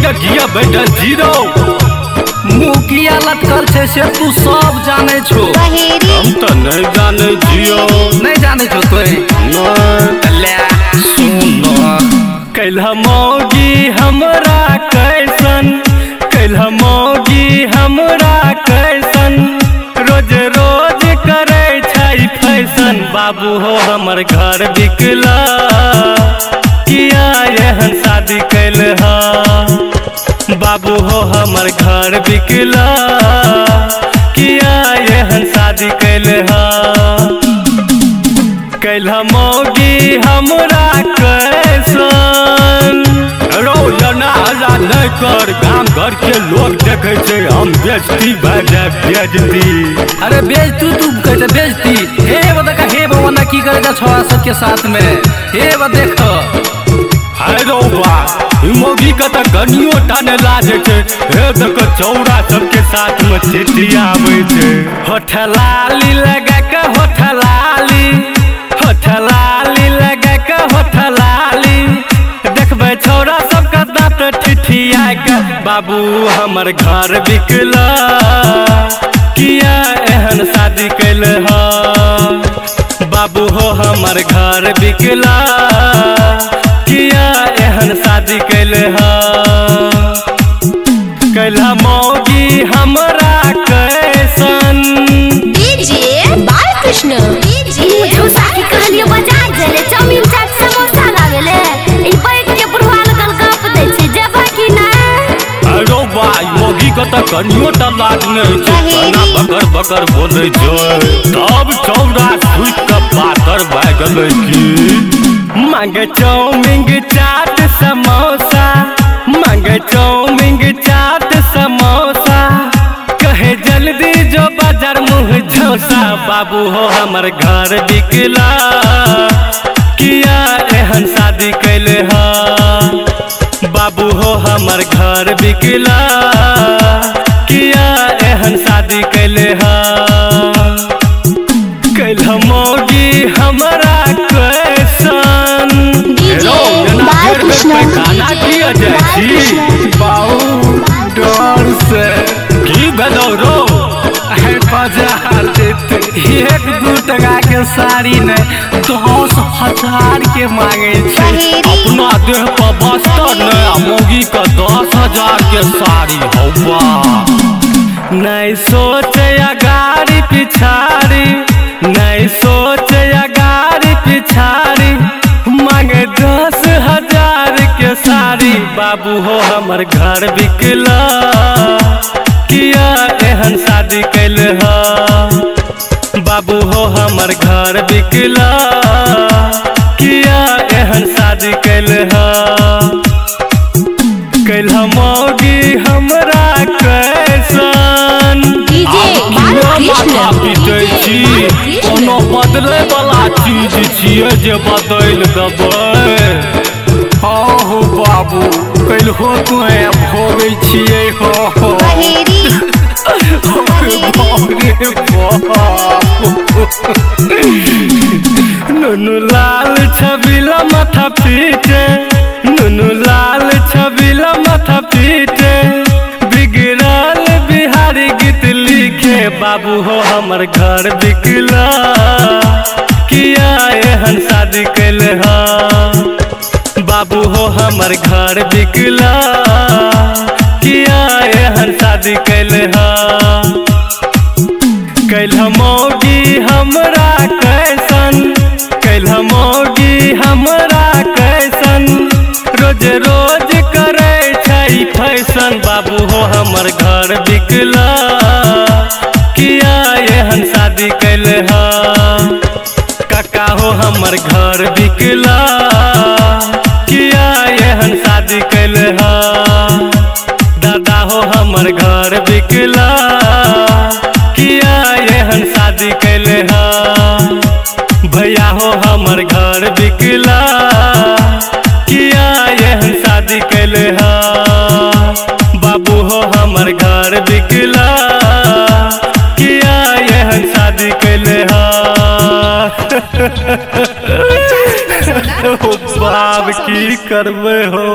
के किया बैठल जीरो मुँह किया लटकल छै से तू सब जाने छो। हम तो नहीं जाने जियो। नहीं जाने छो तो ले सुनो। कैलह मौगी हमरा कैसन, कैलह मौगी हमरा कैसन, रोज रोज करे छै फैशन। बाबू हो हमर घर बिकला किया एहन शादी कैल हा। बाबू हो हमर घर बिकला किया एहन शादी कैल हा। कैलह मौगी हमरा कैसन। रो जना हल्ला नहीं कर, गाम घर के लोग देखे छै हम बेइज्जती भए जायब बेइज्जती। अरे बेइज्जती तू कहै छै बेइज्जती। हे बता हे बबना की करे छै छोरा सबके साथ में। हे बा देख हाय रौ बा ई मौगी के त गनियो टा नै लाजै छै। हे देख चौरा सबके साथ में चिटियाबै छै। होठलाली लगा के होठलाली, होठलाली लगा के होठलाली, देखबै छौरा सबके दाँत ठिठिया के। बाबू हमर घर बिकला किया एहन शादी कैल हा। बाबू हो हमर घर बिकला किया एहन शादी कैल हा। कैलह मौगी हमरा कैसन। डीजे बालकृष्ण झूसा की कहलियो बाजार चले चाउमीन चाट समोसा लावेले ई बैठ के बुढ़वा लगल गप दै छै जेबा की ना। अरे भाई मौगी के त कनियो टा लाज नै छै, कना बकर बकर बोलै छै। तब चौरा सुति के पातर भए गेलै की। मांगे चाउमीन चाट समोसा, मांगे चाउमीन चाट समोसा, कहे जल्दी जो बाजार मुँह झोसा। बाबू हो हमर घर बिकला किया एहन शादी कैल हा। बाबू हो हमर घर बिकला किया एहन शादी कैल हा। कैलह मौगी हमरा कैसन। डीजे बालकृष्ण खाना किया जाइ छी बाबू डर से की भेलौ रो। बाजार जेते 1-2 टका के साड़ी ने 10,000 के मांगे छै। अपना देह पर बस्तर ने आ मौगी के 10,000 के साड़ी हौवा। नहीं सोच अगाड़ी पिछाड़ी, नहीं सोच अगाड़ी पिछाड़ी, मांगे 10,000 के साड़ी। बाबू हो हमर घर बिकला किया एहन शादी कैल हा। बाबू हो हमर घर बिकला किया एहन शादी कैल हा। कैलह मौगी हमरा कैसन। डीजे बालकृष्ण पीटै छी कोनो बदलै वाला चीज छियै जे बदलि देबै। हाँ हो बाबू कैलहो तू भोगै छियै हो। नुनू लाल छबिला माथा पीटे, नुनू लाल छबिला माथा पीटे, बिगड़ल बिहारी गीत लिखे। बाबू हो हमर घर बिकला किया एहन शादी कैल हा। बाबू हो हमर घर बिकला किया एहन शादी कैल हा। कैलह मौगी हमरा कैसन, कैलह मौगी हमरा कैसन, रोज रोज करे छै फैशन। बाबू हो हमर घर बिकला किया एहन शादी कैल हा। काका हो हमर घर बिकला किया एहन शादी कैल हा। दादा हो हमर घर बिकला किया एहन शादी कैल हा। भैया हो हमर घर बिकला किया एहन शादी कैल हा। बाबू हो हमर घर बिकला किया एहन शादी कैल हा। बाप की करबै हो।